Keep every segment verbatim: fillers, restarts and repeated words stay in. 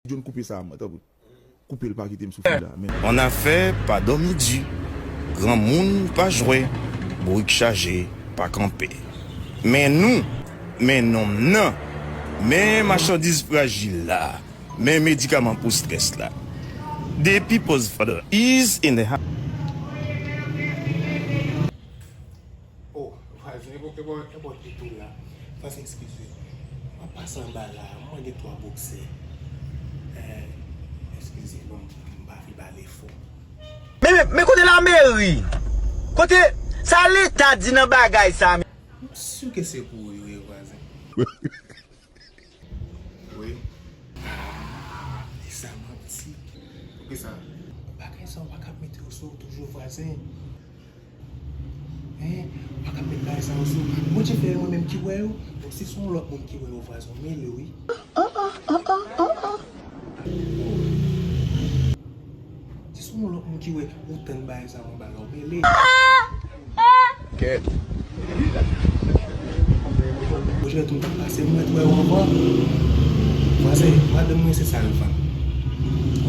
John, koupe sa, mwen, tanpri. Koupe l, pa kite m soufri la, men. Annafè pa dòmi di, granmoun pa jwe, bourik chaje pa kanpe. Men nou, men nonm nan, men machandiz frajil la, men medikaman pou strès la. The People's Father is in the house. Oh, vwazen, e bò, e bò, e bò de tou la. Vwazen, eskize. M ap pase anba la, mwen gen twa boksè. Eh, eskize, bon, m pa vle pale fò. Men, men, men kote lameri? Kote, sa leta di nan bagay sa, men? M si ke se pou ou yo ye, vwazen. Wi. Ah, e sa manti. Poukisa? Bagay sa w pa ka mete yo sou ou toujou, vwazen. Hein? Ou pa ka met bagay sa yo sou ou. Bondye fè e mwen menm ki wè yo. Bon, si se yon lòt moun ki wè yo, vwazen, w mele wi. Si se yon lòt moun ki wè, ou tann bagay sa yo anba la, w mele. Kèt. Bondye tou m t ap pase, m mèt wè yo ankò. Vwazen, madanm mwen se sa l vann.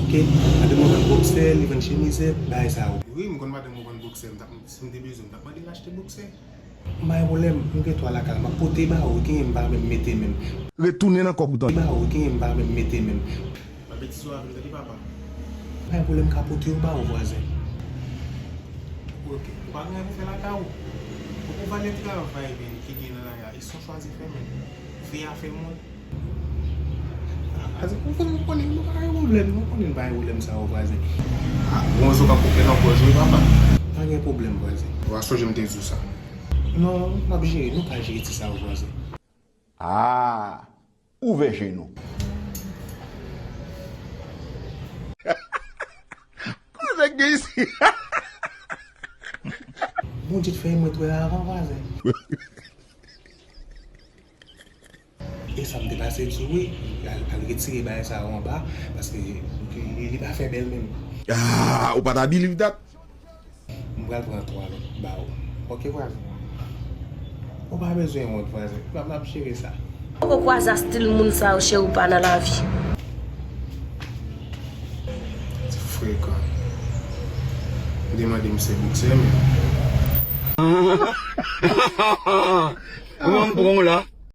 Oke? Madanm mwen vann boksè, li vann chemize, bagay sa yo. Wi, m konn madanm mwen vann boksè, m t ap, si m te bezwen, m t ap mande l achte boksè. M pa gen pwoblèm, m gen twa lakay, m ap pote ba ou, genyen m pa menm mete menm. Retounen nan kòb ou tande. Ba ou, genyen m pa menm mete menm. Pa betize w avè m tande papa. Pa gen pwoblèm, m ka pote yo ba ou, vwazen. Ok, ou pa gen anyen pou fè lakay ou? Ou pou valè travay menm ki gen nan lari a, e sa w chwazi fè menm. Fè afè moun. Vwazen, ou konnen, ou konnen, nou pa gen pwoblèm, nou konnen n pa gen pwoblèm sa yo, vwazen. Ah, bon, zo ka koupe nan pòz wi, papa. Pa gen pwoblèm, vwazen. Ou pa sonje m te di w sa? Non, n ap jere, nou ka jere ti sa yo, vwazen. Ah! Ouvè je nou. Kote nèg gen isi? Bondye t fè mwen t wè avan vwazen. E sa m te pase di w wi, al, al retire bagay sa yo anba, paske li, li pa fè bèl menm. Ah, ou pa ta believe that? M pral pran twa lòt ba ou. Oke vwazen? Ou pa bezwen wont vwazen. M ap, m ap jere sa. Poko kwaze a stil moun sa yo cheri ou pa nan lavi. Ti frekan. Li te mande m se boksè men. Kòman m pran w la?